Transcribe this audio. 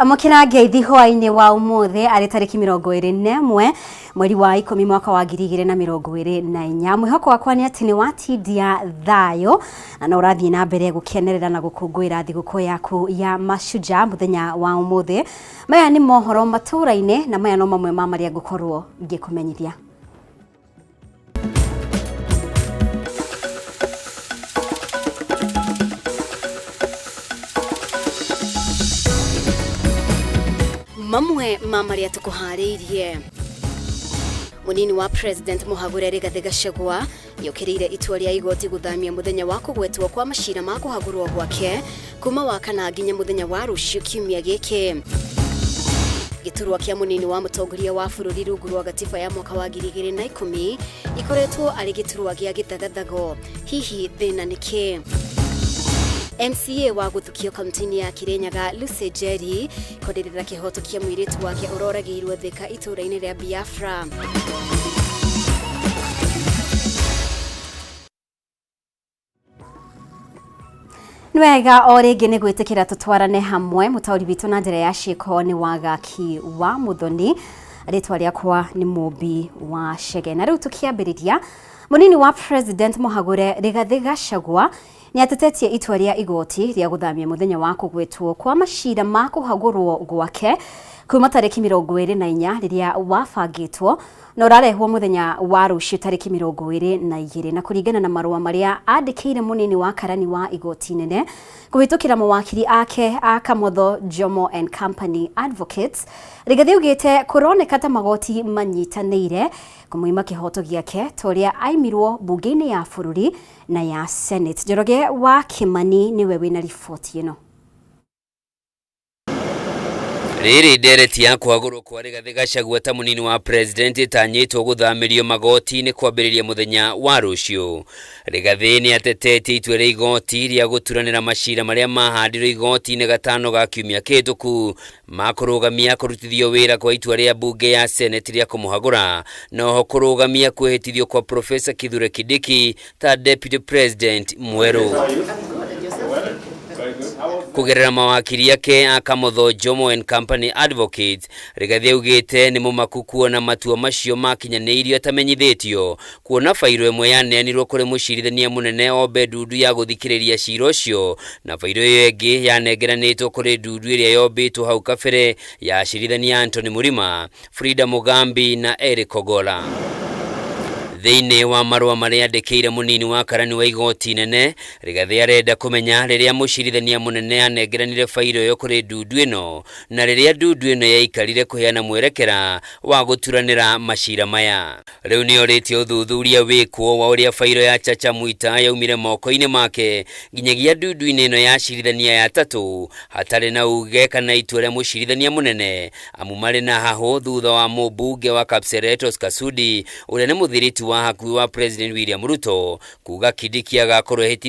Amũkĩra ngeithi hwaĩ-inĩ wa ũmũthĩ arĩ tarĩki 21 mweri wa 10 mwaka wa 2024. Mwĩhoko wakwa nĩ atĩ nĩ watindia thayũ na no ũrathiĩ na mbere gũkenerera na gũkũngũĩra thigũkũ yaku ya Mashujaa mũthenya wa ũmũthĩ. Maya nĩ mohoro matũũra-inĩ na maya no mamwe ma marĩa ngũkorwo ngĩkũmenyithia. Mamwe ma marĩa tũkũharĩirie: Mũnini wa President Mũhagũre Rigathĩ Gachagua nĩokĩrĩire itua rĩa igoti gũthamia mũthenya wa kũgwetwo kwa macira ma kũhagũrwo gwake kuma wa kana nginya mũthenya wa rũciũ kiumia gĩkĩ. Gĩturwa kĩa mũnini wa mũtongoria wa bũrũri rungu rwa gatiba ya mwaka wa 2010 ikoretwo arĩ gĩturwa gĩa gĩthagathago. Hihi thĩna nĩ kĩ? MCA wa gũthukio kaunti-inĩ ya Kirinyaga Lucy Njeri kũrĩrĩra kĩhoto kĩa mũirĩtu wake ũroragĩirwo Thika itũũra-inĩ rĩa Biafra. Nĩ wega o rĩngĩ nĩ gwĩtĩkĩra tũtwarane hamwe. Mũtaũri witũ na njĩra ya ciĩko nĩ Wagaki wa Mũthoni, rĩtwa rĩakwa nĩ Mũmbi wa Chege. Na rĩu tũkĩambĩrĩria, mũnini wa President Mũhagũre Rigathĩ Gachagua nĩ atetetie itua rĩa igoti rĩa gũthamia mũthenya wa kũgwetwo kwa macira ma kũhagũrwo gwake kuma tarĩki 24 rĩrĩa wabangĩtwo na ũrarehwo mũthenya wa rũciũ tarĩki 22. Na kũringana na marũa marĩa andĩkĩire mũnini wa karani wa igoti nene kũhĩtũkĩra mawakiri ake a Kamotho Jomo and Company Advocates, Rigathĩ augĩte kũroneka ta magoti manyitanĩire kũmũima kĩhoto gĩake ta ũrĩa aimirwo mbunge-inĩ ya bũrũri na ya Senate. Njoroge wa Kimani nĩwe wĩna riboti ĩno. Rĩrĩ ndereti ya kũhagũrwo kwa Rigathĩ Gachagua ta mũnini wa president ĩtanyĩtwo gũthamĩrio magoti-inĩ kwambĩrĩria mũthenya wa rũciũ. Rigathĩ nĩ atetetie itua rĩa igoti rĩa gũturanĩra macira marĩa mahandirwo igoti-inĩ gatano ga kiumia kĩhĩtũku ma kũrũgamia kũrutithio wĩra kwa itua rĩa mbunge ya Senate rĩa kũmũhagũra, na oho kũrũgamia kwĩhĩtithio kwa Professor Kithure Kindiki ta Deputy President mwerũ. Kũgerera mawakiri ake a Kamotho Jomo and Company Advocates, Rigathi augĩte nĩ mũmaku kuona matua macio makinyanĩirio atamenyithĩtio, kuona bairo ĩmwe yaneanirwo kũrĩ mũcirithania mũnene Ombe Ndundu ya gũthikĩrĩria cira ũcio, na bairo ĩyo ĩngĩ yanengeranĩtwo kũrĩ ndundu ĩrĩa yombĩtwo hau kabere ya acirithania Anthony Murima, Frida Mugambi na Eric Ogola. Thĩinĩ wa marũa marĩa andĩkĩire mũnini wa karani wa igoti inene, Rigathĩ arenda kũmenya rĩrĩa mũcirithania mũnene anengeranire bairo ĩyo kũrĩ ndundu ĩno na rĩrĩa ndundu ĩno yaikarire kũheana mwerekera wa gũturanĩra macira maya. Rĩu nĩ orĩtie ũthuthuria wĩkwo wa ũrĩa bairo ya Chacha Mwita yaumire moko-inĩ make nginyagia ndundu-inĩ ĩno ya acirithania ya atatũ hatarĩ na uge kana itua rĩa mũcirithania mũnene, amu marĩ na hahũ thutha wa mũmbunge wa Kapseret Oscar Sudi ũrĩa nĩ mũthiriti wa hakuhĩ wa President William Ruto kuga Kindiki agakorwo ehĩtithĩtio.